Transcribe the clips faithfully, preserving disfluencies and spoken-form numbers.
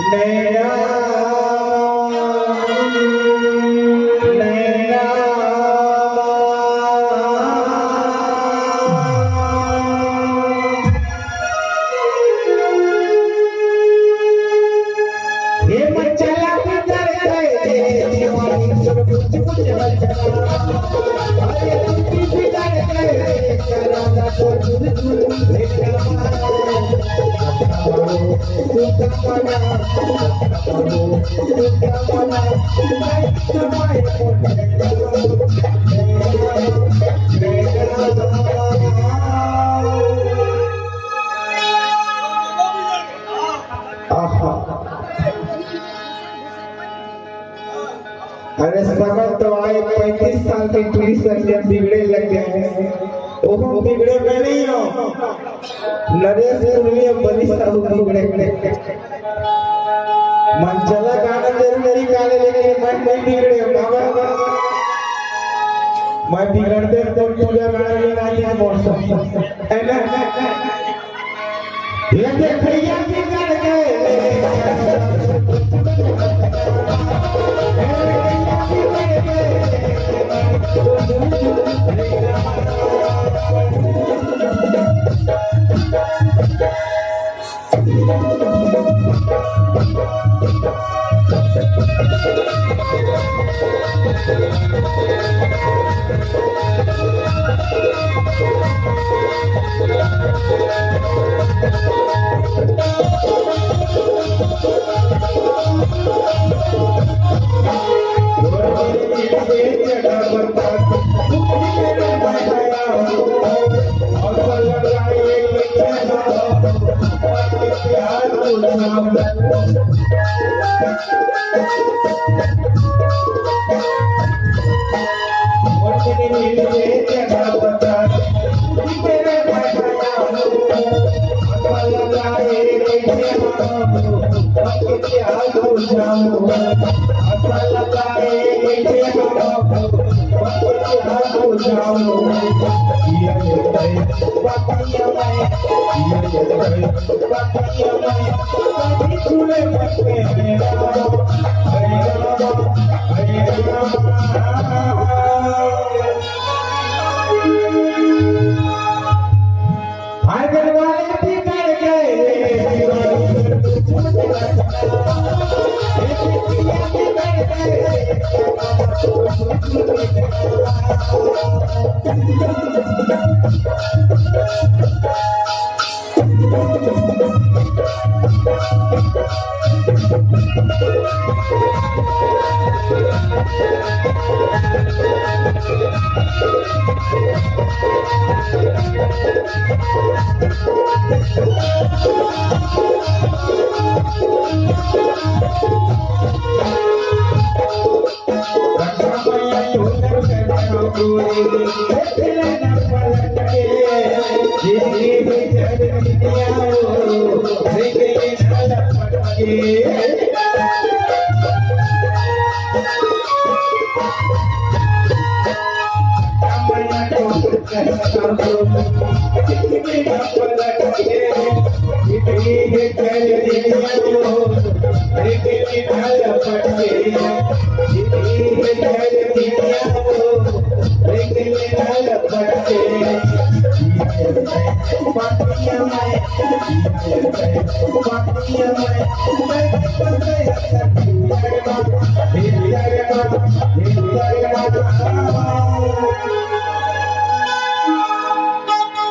नैना, नैना। हे मचला पुकार करे, दीवानी सब कुछ कुछ मचला। अरे कुछ पुकार करे, कराना तो झुल झुल। आहा। अरे समय तो आए, पैंतीस साल के टूरी सर जब बिगड़े लग गए, ओहो बिगड़े मैं नहीं हो, नरेश कुर्मी और बनी साहू बिगड़े। मन चला गाना जरूर नहीं गाने, लेकिन मैं नहीं बिगड़े हो बाबा। मैं बिगड़ते तो पूजा गाना नहीं गाने मौसम, है ना? ये देखिए बिगड़ गए।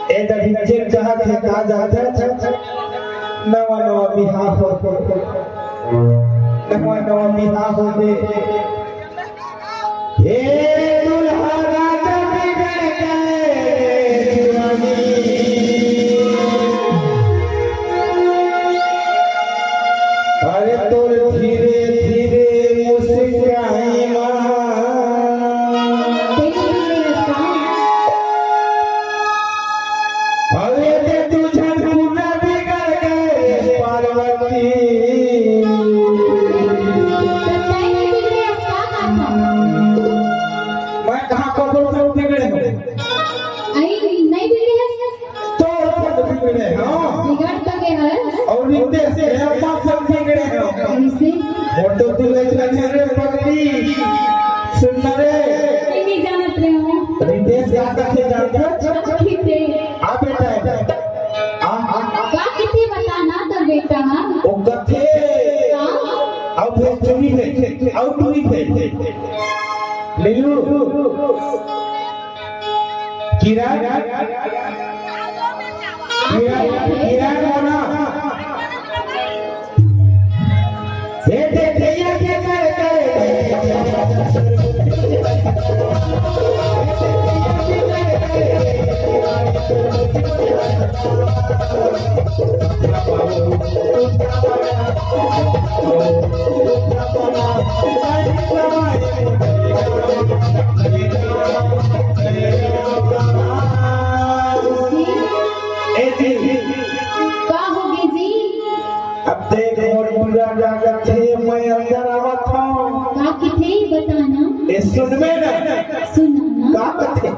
ए दही जे कहा के का जाथे, नवा नवा बिहाव होथे, नवा नवा बिहाव होथे। हे दुल्हा राजा बिगड़ गए दीवानी। अरे तोर धीरे धीरे मुस्काई मा। अरे के तू झन पूरा बिगड़ गए पार्वती। मैं कहाँ को बोल रहा हूँ बिगड़े हो? आई नहीं बिगड़े हैं। तो बिगड़े हो। बिगड़ तो गए हैं। और रितेश के अम्मा सब बिगड़े हो। कैसे? मोर तो दिल लग रहा है रे पगली। सुन ना रे। नहीं जानत रहे हो। रितेश का कथे जानत? ठीक है। आ बेटा, आ, आ, आ। का किथे बताना तो बेटा? ओ कथे। हाँ। अब फिर चुनी है, अब टुरी है। ले लू। किरण, किरण, किरण बोला। ए, दे, दे, ये, ये, करे, करे। ए जी। का होगे जी? अब देख, मोर पूरा लागत हे, मैं अंदर आवत हूँ। का किथे बताना? ए, सुनबे ना। सुना ना। का कथे?